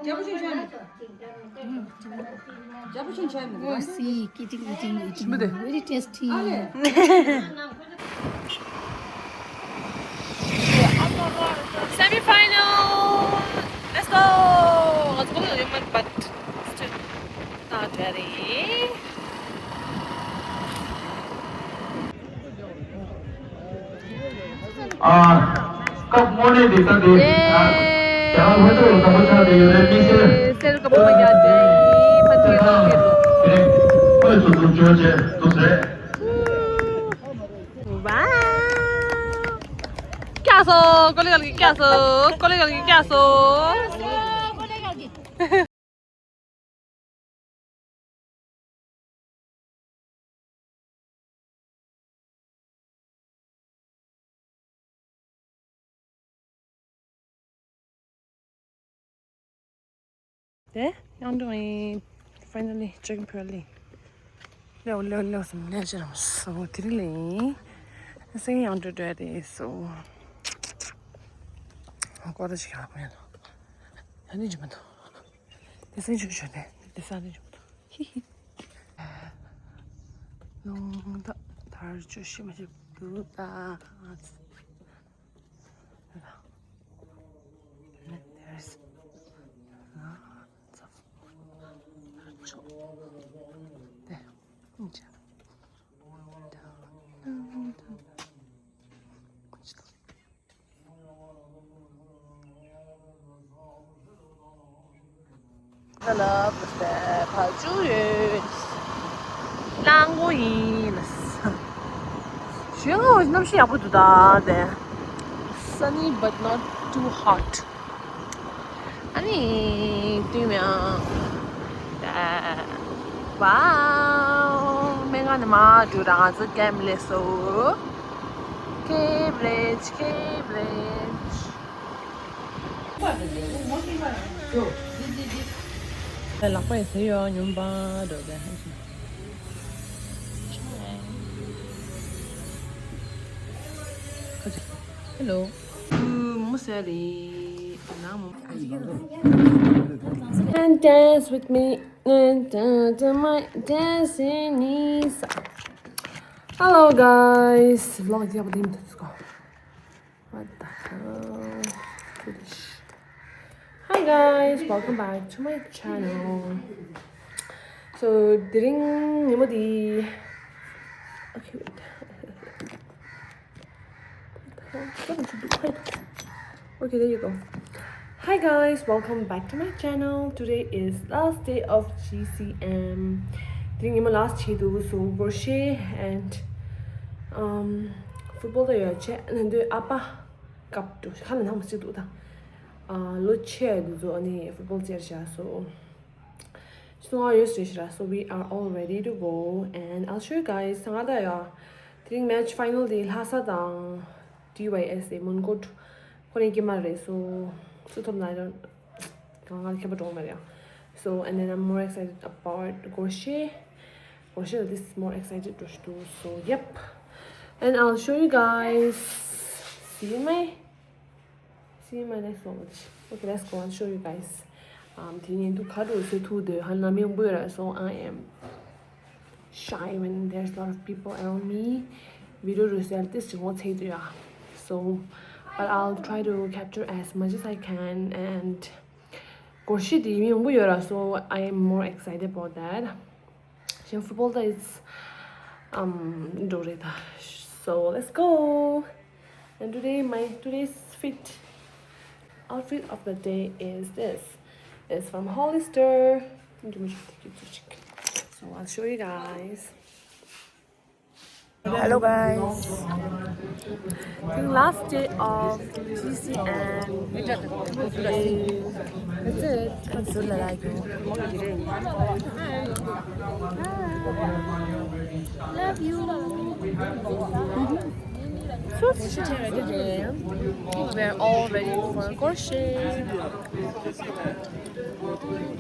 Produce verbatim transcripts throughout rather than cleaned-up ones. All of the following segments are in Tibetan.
རྒྱ་པོ་ཆུང་ཆུང་ནི། རྒྱ་པོ་ཆུང་ཆུང་ནི། Oh, see, eating, eating, eating. Very tasty. Semi final. Let's go. Let's go. But still not ready. ཨ། སྐབས་དངོས་གནས་འདི་ལྟ་སྟེ། ཨ། རྒྱལ་བ་ཧོར་ཏོ་ལ་དམ་པ་ཆགས་བསྡད་ཡོད་རེད་མི་སེར། གསེར་དཀར་པོ་མ་རྒྱག་དེ་ཕན་ཚུན་ཡོད་ཀྱི་རེད། དེ་རིང་དངོས་སུ་འཛུགས་སྐྱོང་བྱས་འདུག་ཟེར། ཝའོ། སྐྱག་སོ། ཀོ་ལི་གལ་གྱི་སྐྱག་སོ། ཀོ་ལི་གལ་གྱི་སྐྱག་སོ། དེ་ཡང་འགྲོ་ཡིན། Finally, chicken pearly. ལེའོ་ལེའོ་ལེའོ་སམ་ལེ་ཅི་རམ་སོ་དེ་རིང་ལེ་ཡིན། སེང་ཡང་འགྲོ་འགྲོ་ཡ་དེ་སོ། ཀོ་ད་ཅི་ཁ་པོ་ཡ་ལོ། ད་ནི་ཇི་མ་དོ། དེ་སེང་ཆུ་ཆུ་དེ་དེ་ས་ནི་ཇི་མ་དོ། ཧི་ཧི། ལོང་ད་དར་ཆུ་ཤི་མ་ཤི་དུ་ད། There's lots of nacho. There. ལ་བུ་སྟེ་ཕ་ཇུ་ཡོད། གླང་པོ་ཡིན་ལ། ཞོལ་ངོ་གནམ་གཤིས་ཡག་པོ་འདུག་ད་དེ། Sunny but not too hot. ཨ་ནི་དུས་མིན། ཝའོ། སྨན་ཁང་ནས་མར་འགྲོ་ར་ང་ཚོ་ཀེམ་སླེབས་སོ། ཀེམ་སླེབས་ཀེམ་སླེབས། ལག་པ་ཡི་ཟེར་ཡོད་ཉུམ་པ་འགྲོ་གི། Hello. མོ་ཟེར་རེད། ནང་མོ། And dance with me. And dance to my dancing knees. Hello guys. Vlog ཡག་པོ་དེ་མི་འདུག་གོ། What the hell? Foolish. Hi guys, welcome back to my channel. So དེ་རིང་ཉིན་མོ་དེ། Okay, wait. What the hell? What did you do? Wait. Okay, there you go. Hi guys, welcome back to my channel. Today is last day of G C M. དེ་རིང་ཉིན་མོ་last བྱེད་འདུག་སོ་སྒོར་གཞས་and um, football ལ་ཡོད་བྱས་ན་འདོད་ཨ་ཕ་སྐབས་དུ་ཁ་ལ་ནང་མ་སྲིད་འདུག་ད། ཨ་ལོ་ཆེ་འདུག་ཚོ་ཨ་ནི་football རྩེར་བཞག་སོ། སོང་ཨ་ཡོད་སྲིད་ཤི་ར། So we are all ready to go and I'll show you guys. ང་ད་ཡ་དེ་རིང་match final དེ་ལྷ་ས་དང་D Y S A མོན་གྷོ་ཁོ་ནས་ཀྱི་མ་རེད། So སུ་ཐོབ་ན་ཡང་ང་ང་ཁྱད་པར་འགྲོ་མ་རེད། So and then I'm more excited about སྒོར་གཞས། སྒོར་གཞས་this is more excited to do. So yep, and I'll show you guys. See you in my See you in my next vlog. Okay, let's go and show you guys. Um, དེ་ཉིན་དུ་ཁ་རུ་སེ་ཐུག་དེ་ཧ་ན་མི་འབུ་ར། So I am shy when there's a lot of people around me. Video རུ་སེ་ལ་ཏིས་ཅིག་ངོ་ཚེག་དུ་ཡ། So, but I'll try to capture as much as I can and སྒོར་གཞས་དེ་མི་འབུ་ཡོད་ར། So I am more excited about that. Football is um འགྲོ་རེད་ད། So let's go. And today my today's fit outfit of the day is this. It's from Hollister. So I'll show you guys. Hello guys. The last day of G C M. That's it. I'm so like you. Hi. Hi. Love you. So today we're all ready for crochet.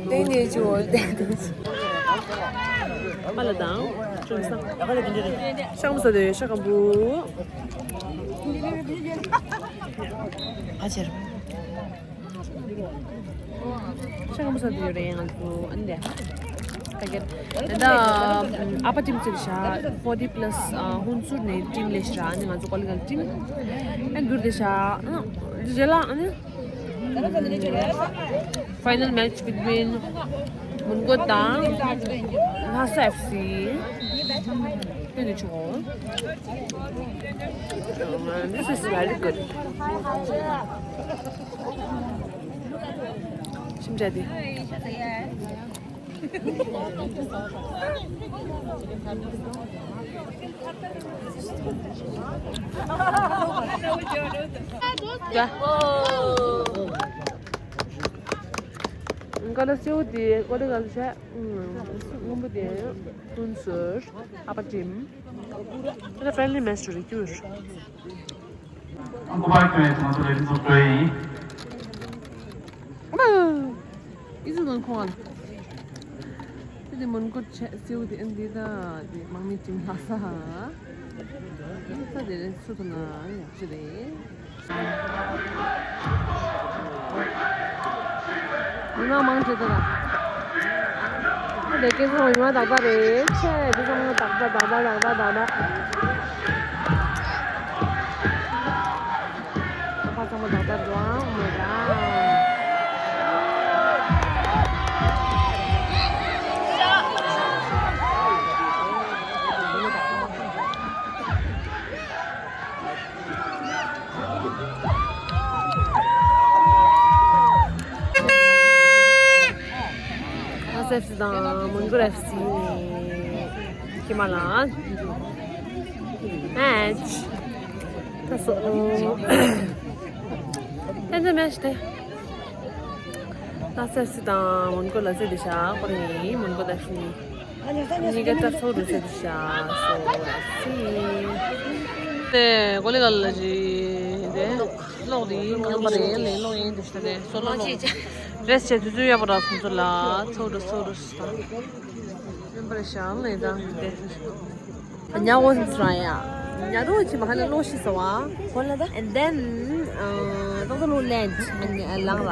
ཏན་ཏན་ཅིག་འོ་ཏན་ཏན་ཅིག་མ་ལ་དང་ཅུང་ཟད་ཤ་མོ་ཟ་དེ་ཤ་ཁམ་བུ་ཨ་ཅེར། ཤ་སྐམ་པོ་ཟ་འདོད་ཡོད་རེད་ང་ཚོ། ཨ་ནི་དེ་ད་ག་གེར་ད་ཨ་པ་ཊིམ་ཟེར་ཤག་ཕོར་ཊི་པ་ལ་སི་ཧུན་སུར་ནས་ཊིམ་ལས་ཤག་ཨ་ནི་ང་ཚོ་ཀོ་ལི་གལ་ཊིམ། ཨ་འགྱུར་དེ་ཤག་ཨ་རྗེས་ལ་ཨ་ནི། Final match between མོན་གྷོ་དང་ལྷ་ས་ཨེཕ་སི། དེ་ནི་ཆོག This is very good. ཤིམ་ཅ་དེ། ཀ་ལ་སེའུ་དེ་ཀོ་ལི་གལ་ཤ། སྔོན་པོ་དེ་ཧུན་སུར། ཨ་པ་ཊིམ། ད་ཕྲེན་ལི་མེ་ཆི་རེད་ཀྱུ། ཨ་ཁུ་པ་ཁྱོད་ཚང་མ་ལ་ཚོགས་གྲོལ་ཡིན། ཨི་ཟི་དང་ཁོང་ཨ། དེ་དེ་མོན་གྷོ་ཆེ་སེའུ་དེ་ཨན་དེ་ད་དེ་དམག་མི་ཅིང་ལྷ་ས་ཧ། ས་དེ་རེད་སུ་ཐུ་ན་ཡག་ཅི་རེད། མི་མང་མང་ཆེ་ད་ད། ཨ་དེ་སྐད་ཚང་མི་མང་དག་ད་རེད་ཆེ་དེ་ཚང་མ་དག་ད་དག་ད་དག་ད་དག་ད། ཕ་ཚང་མ་དག་ད་འགྲོ་ཨང་མོ་ར། ཨ་སེ་ཨེཕ་སི་དང་མོན་གྷོ་ཨེཕ་སི་ནས་ཁྱིམ་ལ་མེ་ཆི་ད་སོ། ཏན་ཏན་མེ་ཆི་དེ། ལྷ་ས་ཨེཕ་སི་དང་མོན་གྷོ་ལྷ་ས་དེ་ཤག་ཁོ་རེ་ཡིན་མོན་གྷོ་ལྷ་ས་ནི། གཉིས་ཀ་ལྟར་ཚོགས་འདུ་ཚོགས་འདུ་བྱ་སོ་སི། དེ་གོ་ལི་ག་ལ་ཅི་དེ་གློག་དེ་ངན་པ་རེད་ལས་གློག་ཡིན་དུ་ཤ་རེད་སོ་ལོ་གློག་རེས་བྱེད་དུས་ཚོད་ཡག་པོ་རག་སོང་ཚོ་ལ་ཚོགས་འདུ་ཚོགས་འདུ་ཞིག་དང་ངན་པ་རེད་ཤག་ལས་དང་དེ། ཉ་འོ་ཙི་ར་ཡ། ཉ་རོ་ཅི་མ་ཧ་ན་ལོ་ཤི་སོ་བ། གོ་ལ་ད། And then ཏོག་ཏོ་ལོ་ལན་ལང་ར།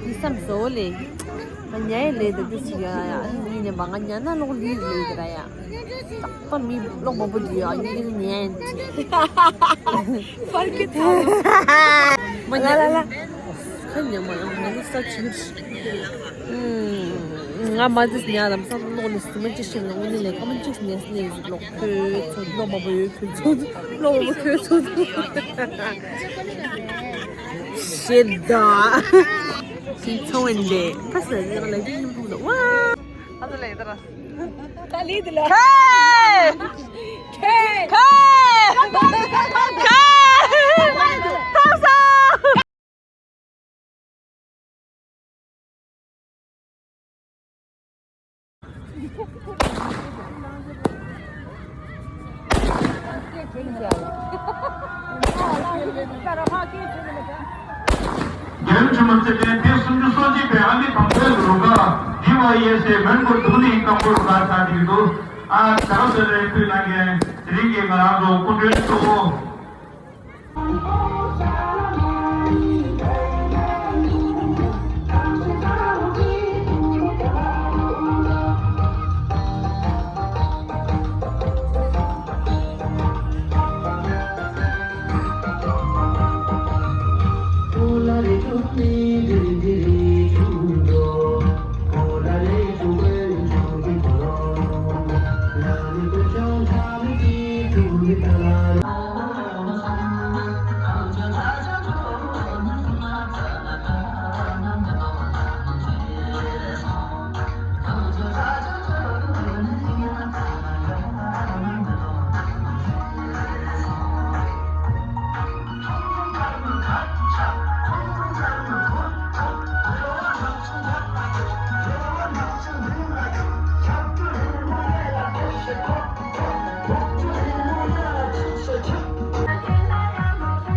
ཡི་སམ་སོ་ལེ། ང་ཉ་ཡི་ལེ་ད་དུ་ཅི་ཡ་ཡ། ཨ་ནི་ཉི་ནས་མ་ང་ཉ་ན་ལོག་ལི་ལེ་ད་ར་ཡ། ཏག་ཏག་མི་ལོག་མ་པོ་དུ་ཡ་ཉི་ནི་ཉན། ཕར་གི་ཐ། མ་ཉ་ལ་ལ། ཁ་ཉ་མ་ལ་ང་ནི་ས་ཆུ། ང་མ་ཟིས་ཉ་ལམ་སང་ལོག་ནས་སི་མ་ཅི་ཤིང་ལ་ངུ་ནི་ལས་ཀ་མ་ཅིག་ནས་ནས་ཟིག་ལོག་ཁོས་ཚོ་ལོག་མ་པོ་ཡོད་ཁོས་ཚོ་ལོག་མ་པོ་ཁོས་ཚོ་ཤེད་ད་ཤིང་ཚོ་ཝེན་ཌེ་ཁ་ས་ཟིག་ལ་ཡིན་པོ་ད་ཝ། ཨ་ད་ལེ་ད་ར་ད་ལི་ད་ལ་ཁེ་ཁེ་ཁེ་ཐོག་ས། རྒྱལ་ཡུམ་ཆེན་མོ་རྩེ་ལྡན་ཐེངས་སུམ་ཅུ་སོ་གཅིག་པའི་ཨ་མི་བང་པོའི་རུ་ཁག་ཌི་ཝའི་ཨེས་ཨེ་མོན་གྷོ་འདུག་ནི་རྐང་སྤོལ་ག་ས་དེ་འདུག་ཨ་ད་ག་ཟེར་རེད་ཁུལ་ནང་གི་དེ་རིང་གི་ང་རང་ཚོ་སྐུ་མགྲོན་གཙོ་བོ།